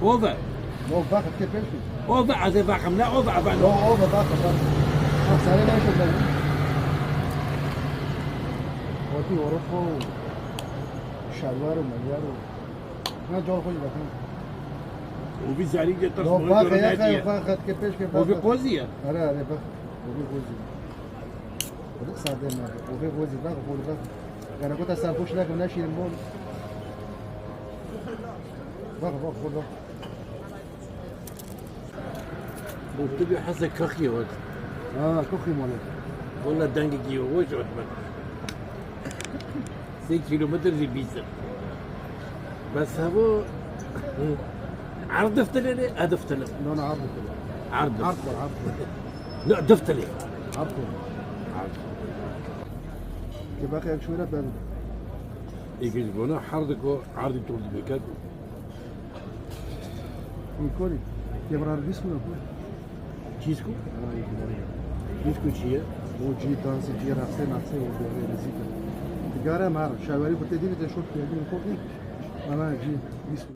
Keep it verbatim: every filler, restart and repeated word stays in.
Ova. Ova, ez ê vexim, ne ova, ava, no. Ova, ova, ova. Bak, sarı ne kötü. Oti orofo. Şalvar o, malyar o. Ha, cor koy bakın. O bir zerî de ters. No, bak, ya, bak, ket pêş ke, o bir kozi ya. Ara, ara, bak. O bir kozi. Xwedî sade me. Xwedî xwezî bak, xwedî bak. Gere ku te serxweş neke, neşîrin bol. Bak, bak, xwedî bak. Bu tu bir hasa kakî ot. Ha, kakî mole. Valla dengekî hoş ot bak. Sê kilometre jî bîst e. Bes havo erd diftile ne, e diftile. No, no, erd diftile. Erd diftile. Erd var, erd var. Ne, diftile. Erd var. Erd. Ki bak, ek şöyle ben. Êkê ji bona herdiko erdî tol dibe, ket. Îkorî. Kevrar disko ne ku? Çîsko? Ha, îkorî. Disko çi ye? O cî dansê, cî raqsê, naqsê, o dere nizîk e. Digare mar, şawerî xwe tê dîvî te şort kerdî, îkorî. Ana cî disko.